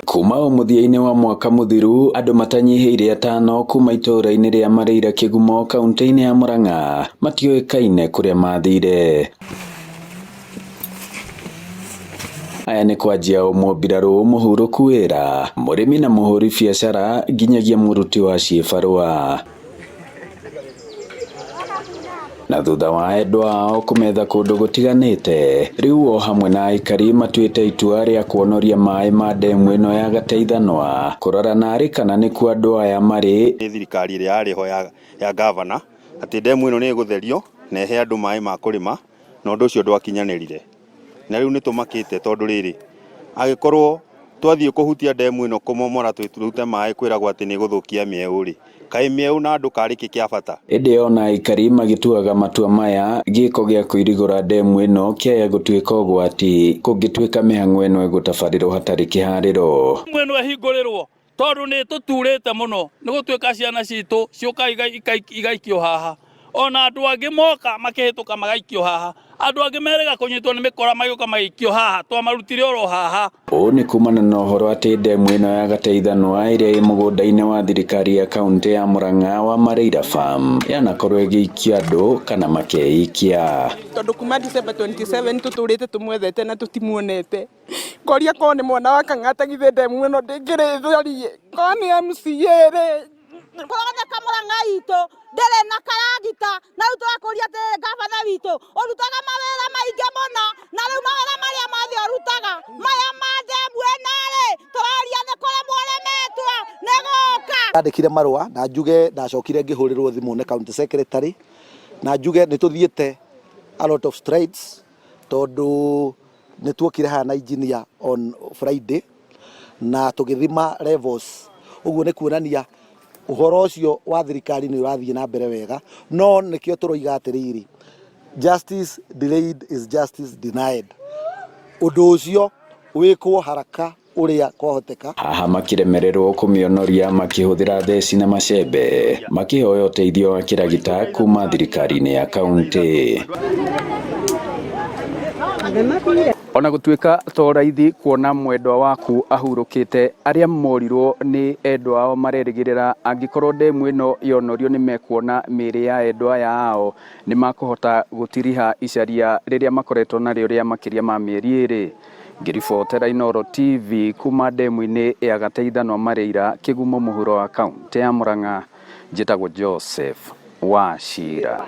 Kuma o mũthia-inĩ wa mwaka mũthiru andũ matanyihĩire atano kuma itũũra-inĩ rĩa Mareira Kĩgumo kaunti-inĩ ya Murang'a matiũĩkaine kũrĩa mathire. Aya nĩ kwanjia o mũmbirarũ mũhurũku wĩra, mũrĩmi na mũhũri biacara nginyagia mũruti wa ciĩbarũa. Na thutha wa endwa ao kũmetha kũndũ gũtiganĩte, rĩu o hamwe na aikari matuĩte itua rĩa kuonoria maĩ ma ndemu ĩno ya Gateithanwa kũrora narĩ kana nĩkuo andũ aya marĩ. Nĩ thirikari ĩrĩa yarĩ ho ya gavana atĩ ndemu ĩno nĩ ĩgũtherio na ĩhe andũ maĩ ma kũrĩma, na ũndũ ũcio ndwakinyanĩrire. Na rĩu nĩ tũmakĩte tondũ rĩrĩ, angĩkorwo twathiĩ kũhutia ndemu ĩno kũmomora tũrute maĩ kwĩragwo atĩ nĩ ĩgũthũkia mĩeũ rĩ, kaĩ mĩeũ na andũ karĩ kĩ kĩa bata? Ĩndĩ ona aikari magĩtuaga matua maya, gĩko gĩa kũirigũra ndemu ĩno kĩaya gũtuĩka ũgwati kũngĩtuĩka mĩhang'o ĩno ĩgũtabarĩrwo hatarĩ kĩharĩro. Ndemu ĩno ĩhingũrĩrwo tondũ nĩ tũturĩte mũno nĩ gũtuĩka ciana citũ ciũkaga igaikio haha, ona andũ angĩ moka makĩhĩtũka magaikio haha, andũ angĩ merĩga kũnyitwo nĩ mĩkora magĩũka magaikio haha, twamarutire oro haha. Ũũ nĩ kumana na ũhoro atĩ ndemu ĩno ya Gateithanwa ĩrĩa ĩ mũgũnda-inĩ wa thirikari ya kaunti ya Murang'a wa Mareira Farm yanakorwo ĩgĩikia andũ kana makeikia. Tondũ kuma December 27 tũtũrĩte tũmwethete na tũtimuonete. Ngoria korwo nĩ mwana wa Kang'ata githĩ ndemu ĩno ndĩngĩrĩtherie, korwo nĩ MCA rĩ. Kũroneka Murang'a itũ ndĩrĩ na karagita, na rĩu tũrakũria atĩrĩrĩ gavana witũ ũrutaga mawĩra maingĩ mũno, na rĩu mawĩra marĩa mothe ũrutaga maya ma ndemu ĩno rĩ, tũroria nĩ kũrĩmwo ũrĩmĩtwo nĩ gũka. Ndandĩkire marũa na njuge ndacokire ngĩhũrĩrwo thimũ nĩ county secretary na njuge nĩ tũthiĩte a lot of strides tondũ nĩ tuokire haha na engineer on Friday na tũgĩthima levels, ũguo nĩ kuonania ũhoro ũcio wa thirikari nĩ ũrathiĩ na mbere wega, no nĩkĩo tũroiga atĩrĩrĩ, justice delayed is justice denied. Ũndũ ũcio wĩkwo haraka ũrĩa kwahoteka. Haha makĩremererwo kũmĩonoria makĩhũthĩra theci na macembe makĩhoya ũteithio wa kĩragita kuma thirikari-inĩ ya kaunti. Ona gũtuĩka to raithi kuona mwendwa waku ahurũkĩte, arĩa morirwo nĩ endwa ao marerĩgĩrĩra angĩkorwo ndemu ĩno yonorio nĩ mekuona mĩĩrĩ ya endwa aya ao nĩ makũhota gũtiriha icaria rĩrĩa makoretwo narĩo rĩa makĩria ma mĩeri ĩrĩ. Ngĩribotera Inooro TV kuma ndemu-inĩ ya Gateithanwa Mareira, Kĩgumo mũhuro wa kaunti ya Murang'a, njĩtagwo Joseph Wachira.